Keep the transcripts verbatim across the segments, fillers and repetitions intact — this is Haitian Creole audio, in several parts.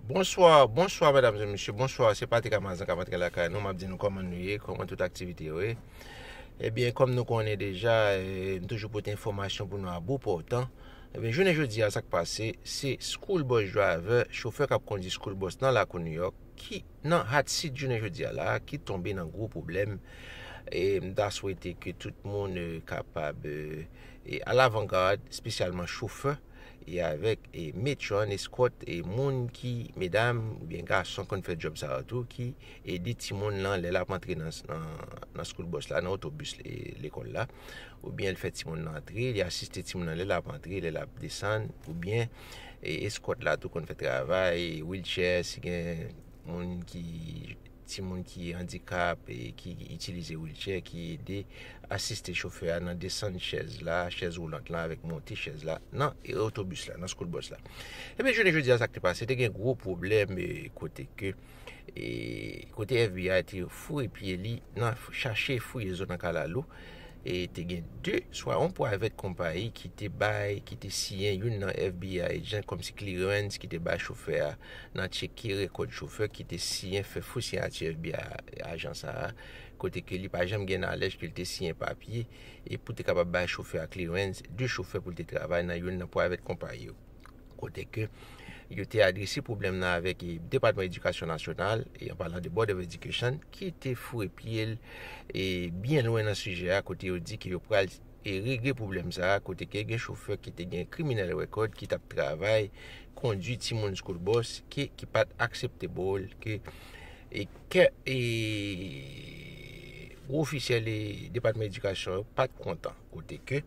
Bonswa, bonswa medam e mesye, bonswa, se Patrick Amazan k ap antre lakay nou, m ap di nou kòman nou ye, kòman tout aktivite yo ye. Ebyen, kòm nou konnen deja, eh, m toujou pote enfòmasyon pou nou a bon pòtan. Ebyen, jounen jodi a, sa k pase, se school bus driver, chofè k ap kondui school bus nan lakou New York, ki nan hot seat jounen jodi a la, ki tonbe nan gwo pwoblèm. E m ta swete ke tout moun, eh, kapab, eh, e alavangad, espesyalman chofè, e avèk, e matron, escort, e moun ki, medam oubyen gason konn fè djòb sa yo tou, ki ede timoun nan lè l ap antre nan, nan, nan school bus la, nan otobis le-, lekòl la, oubyen l fè timoun nan antre, li asiste timoun nan lè l ap antre, lè l ap desann, oubyen, e escort la tou konn fè travay, wheelchair, si gen moun ki, timoun ki andikap e ki itilize wheelchair, ki ede asiste chofè a nan desann chèz la, chèz woulant la, avèk monte chèz la, nan otobis la, nan school bus la. Ebyen, jounen jodi a, sa k te pase, te gen gwo pwoblèm, e, kote ke, e, kote F B I te foure pye li nan f-, chache fouye zo nan kalalou, e te gen de, swa yon private konpayi ki te bay, ki te siyen youn nan F B I agent kòmsi clearance ki te bay chofè a nan tcheke rekòd chofè ki te siyen, fè fo siyati F B I ajan sa a, kote ke li pa janm gen nalèj ke li te siyen papye, e pou te kapab bay chofè a clearance, de chofè pou l te travay nan youn nan private konpayi yo. Kote ke yo te adrese pwoblèm nan avèk, e, Depatman Edikasyon Nasyonal, e an palan de Board of Education, ki te foure pye l, e, byen lwen nan sijè a, kote yo di ke yo pral, e, regle pwoblèm sa a, kote ke gen chofè ki te gen criminal record, ki t ap travay, kondui timoun school bus, ke, ki pa t acceptable, ke, e, ke, e, gwo ofisyèl, e, Depatman Edikasyon yo pa t kontan, kote ke,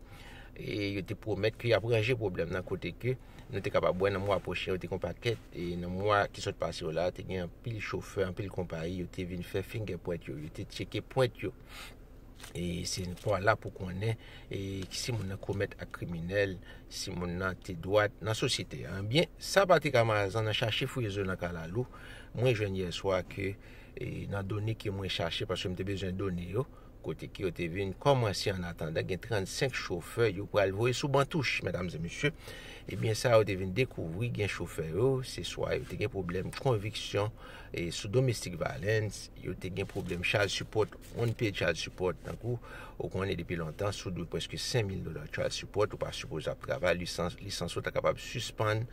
e, yo te pwomèt ke y ap ranje pwoblèm nan, kote ke nou te kapab wè nan mwa pwochen, yo te gen yon pakèt, e, nan mwa ki sot pase yo la, te gen anpil chofè, anpil konpayi, yo te vin fè fingerprint yo, yo te tcheke pwent yo. E se pa la pou konnen, e, si moun nan komèt ak kriminèl, si moun nan te dwat nan sosyete a. Ebyen, sa Patrick Amazan nan chache fouye zo nan kalalou, mwen jwenn yè swa ke, e, nan done ke mwen chache, paske m te bezwen done yo, kote ke yo te vin kòmanse an atandan, gen trannsenk chofè yo pral voye sou bantouch, medam e mesye. Ebyen, sa yo te vin dekouvri, gen chofè yo, se swa yo te gen pwoblèm konviksyon, e, sou domestic violence, yo te gen pwoblèm child support, unpaid child support, tankou ou konnen depi lontan, si w dwe prèske senk mil dola child support, ou pa sipoze ap travay, lisans, lisans ou ta kapab sispann,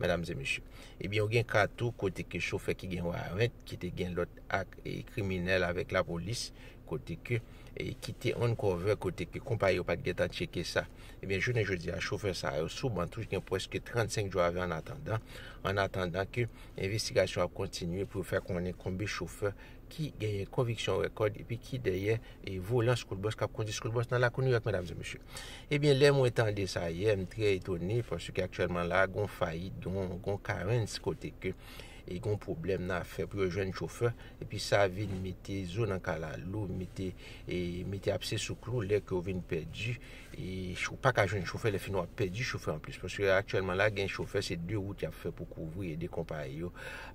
medam e mesye. Ebyen, ou gen ka tou kote ke chofè ki gen warrant, ki te gen lòt ak, e, kriminèl avèk lapolis, kote ke, e, ki te undercover, kote ke konpayi yo pa t gentan tcheke sa. Ebyen, jounen jodi a, chofè sa yo sou bantouch gen prèske trannsenk jou avè an atandan, an atandan ke envestigasyon ap kontinye pou yo fè konnen konbyen chofè ki genyen konviksyon rekòd epi ki dèyè, e, volan school bus k ap kondui school bus nan lakou New York, medam e mesye. Ebyen, lè mwen tande sa yè, m trè etone, paske aktyèlman la, gon fayit, gon, gon carence kote ke, e, gon pwoblèm nan afè pou yo jwenn chofè, epi sa vin mete zo nan kalalou, mete, e, mete abse sou klou, lè ke w vin pèdi, e, ou pa ka jwenn chofè, lè fini w ap pèdi chofè anplis, paske aktyèlman la, gen chofè, se de wout y ap fè pou kouvri, ede konpayi yo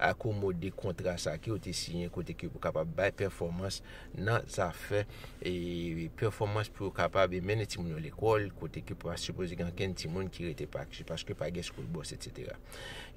akomode kontra sa ke yo te siyen, kote ke pou kapab bay pèfòmans nan zafè, e, pèfòmans pou yo kapab, e, mennen timoun yo lekòl, kote ke pa sipoze gen ankenn timoun ki rete pa, paske pa gen school bus, etsetera.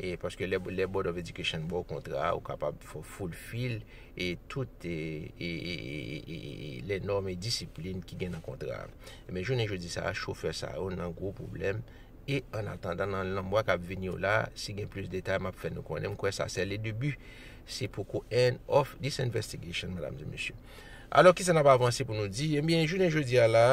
E paske lè, lè Board of Education ba w kontra a, ou kapab fè w fulfill, e, tout, e, e, e, e, e, e, lè nòm e disiplin ki gen nan kontra a. Men jounen jodi sa a, chofè sa yo nan gwo pwoblèm. E an atandan, nan, nan mwa k ap vini yo la, si gen plis detay, m ap fè nou konnen. M kwè sa se le debut, se poko end of this investigation, medam e mesye. Alò, kisa n ap avanse pou nou di? Ebyen, jounen jodi a la,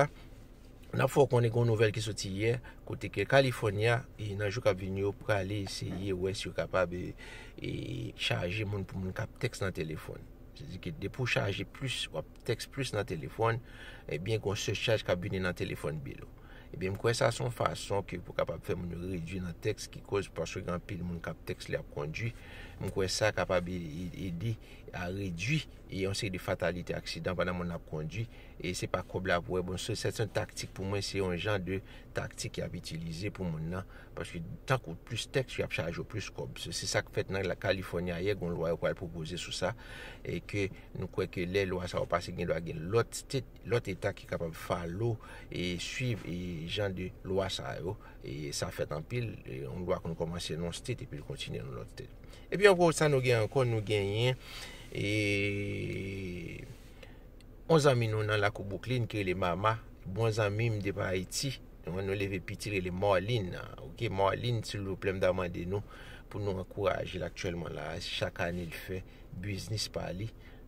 n ap fè w konnen gen yon nouvèl ki soti yè, kote ke California, e, nan jou k ap vini yo, prale eseye wè si yo kapab, e, e, chaje moun pou moun k ap tèks nan telefòn. Sètadi ke depi w chaje plis, w ap tèks plis nan telefòn, ebyen, gen yon sèchaj k ap vini nan telefòn bill ou. Ebyen, m kwè sa se yon fason ke pou kapab fè moun yo redui nan tèks, ki koz paske gen anpil moun k ap tèks lè y ap kondui. M kwè sa kapab e-, e-, ede a redui, e, yon seri de fatalite, aksidan pandan moun ap kondui. E se pa kòb la pou wè. Bon, se, se yon taktik pou mwen, se yon jan de taktik y ap itilize pou moun nan. Paske tankou plis tèks, y ap chaje w plis kòb. Se, se sa k fèt nan la California yè, gen yon lwa yo pral pwopoze sou sa. E ke nou kwè ke lè lwa sa yo pase, gen dwa gen lòt state, lòt eta ki kapab follow e swiv e jan de lwa sa yo, e sa fèt anpil, e yon lwa konn kòmanse nan yon state epi l kontinye nan lòt state. Epi ankò sa nou gen ankò, nou genyen, e yon zanmi nou nan lakou Brooklyn ki rele Mama, bon zanmi m depi Ayiti. Nou, nou leve piti, rele Marlene. Ok, Marlene, silvouplè, m ta mande nou pou nou ankouraje l aktyèlman la. Chak ane, l fè biznis pa li.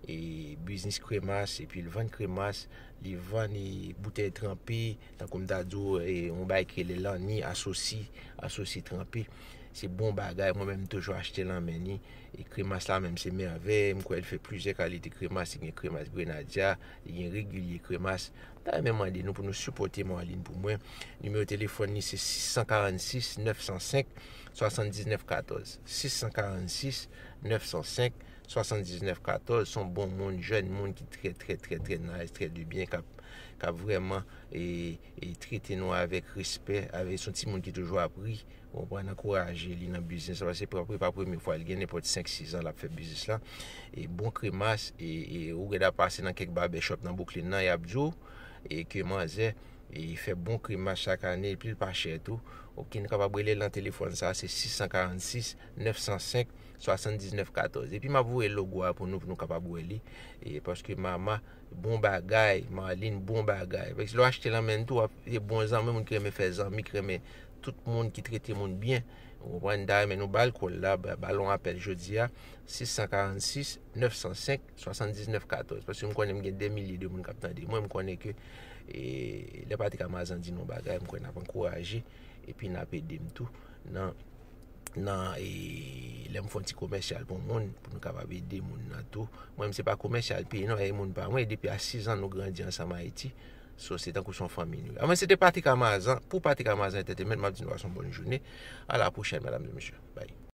E biznis kremas, epi l vann kremas, li vann e boutèy tranpe, tankou m ta di w, e yon bagay ki rele lanni, asosi, asosi tranpe. Se bon bagay, mwen menm, m toujou achte l nan men li. E kremas la menm, se mèvèy. M kwè l fè plizyè kalite kremas. Li gen kremas grenadya, li gen regilye kremas. M ta renmen mande nou pou nou sipòte Marlene pou mwen. Nimewo telefòn li se sis san karannsis nèf san senk swasanndiznèf katòz. Sis san karannsis nèf san senk swasanndiznèf katòz. Se yon bon moun, jèn moun ki trè, trè, trè, trè nice, trè de byen, k ap, k ap vrèman e, e trete nou avèk respè, avèk, se yon timoun ki toujou ap ri. Ou konprann, ankouraje li nan biznis la, paske pa, pa premye fwa, li gen nenpòt senk, sis an l ap fè biznis la. E bon kremas, e, e ou gen dwa pase nan kèk barbershop nan Brooklyn nan, y ap di w, e ke manzè, e fè bon kremas chak ane, epi l pa chè tou. Ok, nou kapab rele l nan telefòn sa, se sis san karannsis nèf san senk swasanndiznèf katòz. Epi m ap voye logo a pou nou, pou nou kapab wè li. E paske Mama, bon bagay, Marlene, bon bagay. Paske lè w achte l nan men l tou, w ap, se bon zanmi, moun ki renmen fè zanmi, ki renmen tout moun, ki trete moun byen. Ou konprann, m ta renmen nou ba l kòl la, ba, ba l yon apèl jodi a, sis san karannsis nèf san senk swasanndiznèf katòz. Paske m konnen m gen dè milye de moun k ap tande mwen, m konnen ke, e, lè Patrick Amazan di nou bagay, m kwè n ap ankouraje, epi n ap ede m tou nan, nan, e, lè m fè yon ti komèsyal pou moun, pou nou kapab ede moun nan tou. Mwen, m se pa komèsyal peye non, e moun pa mwen, e depi a sis an nou grandi ansanm Ayiti. So, se tankou se yon fanmi nou ye. A, mwen, se te Patrick Amazan, pou Patrick Amazan Entertainment, m ap di nou pase yon bòn jounen. A la pwochèn, medam e mesye. Bye.